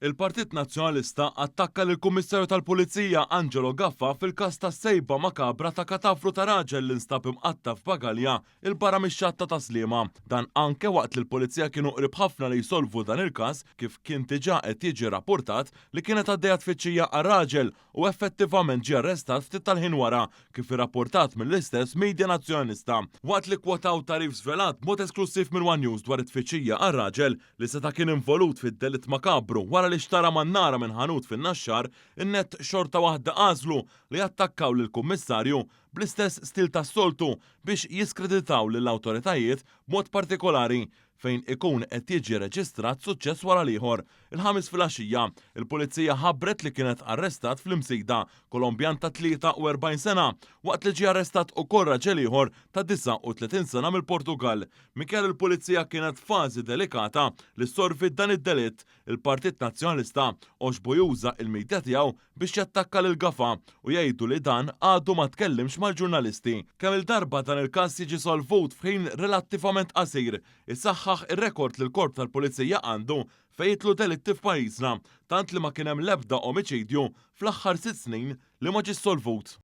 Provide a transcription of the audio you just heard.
Il-Partit Nazzjonalista attakka lill-Kummissarju tal-Pulizija Angelo Gafà fil-każ tas-sejba makabra ta' katavru ta' raġel li nstab imqatta' f'bagalja 'il barra mix-xatt ta' Tas-Sliema. Dan anke waqt li l-Pulizija kienu qrib ħafna li jsolvu dan il-każ kif kien diġà qed jiġi rappurtat li kienet għaddejja tfittxija għar-raġel u effettivament ġie arrestat ftit tal-ħin wara, kif irrapportat mill-istess media Nazzjonalista. Waqt li kkwotaw tagħrif żvelat b'mod esklussiv minn one News dwar it-tfittxija għar-raġel li seta' kien involut fid-delitt makabru wara li xtara mannara minn ħanut fin-Naxxar, in-NET xorta waħda għażlu li jattakkaw lill-Kummissarju bl-istess stil tas-soltu biex jiskreditaw lill-awtoritajiet b'mod partikolari fejn ikun qed jiġi reġistrat suċċess wara l-ieħor. Il-Ħamis filgħaxija, il-Pulizija ħabbret li kienet arrestat fl-Imsida, Kolombjan ta' 43 sena, waqt li ġie arrestat ukoll raġel ieħor ta' 39 sena mill-Portugall. Minkejja li l-Pulizija kienet f'fażi delikata li ssolvi dan id-delitt, il-Partit Nazzjonalista għoġbu juża l-media tiegħu biex jattakka lil Gafà u jgħidu li dan għadu ma tkellimx mal-ġurnalisti. Kemm-il darba dan il-każ jiġi solvut f'ħin relattivament qasir, isaħħaħ ir-rekord li l-Korp tal-Pulizija għandu fejn jidħlu delitti f'pajjiżna, tant li ma kien hemm l-ebda omiċidju fl-aħħar sitt snin li ma ġiex solvut.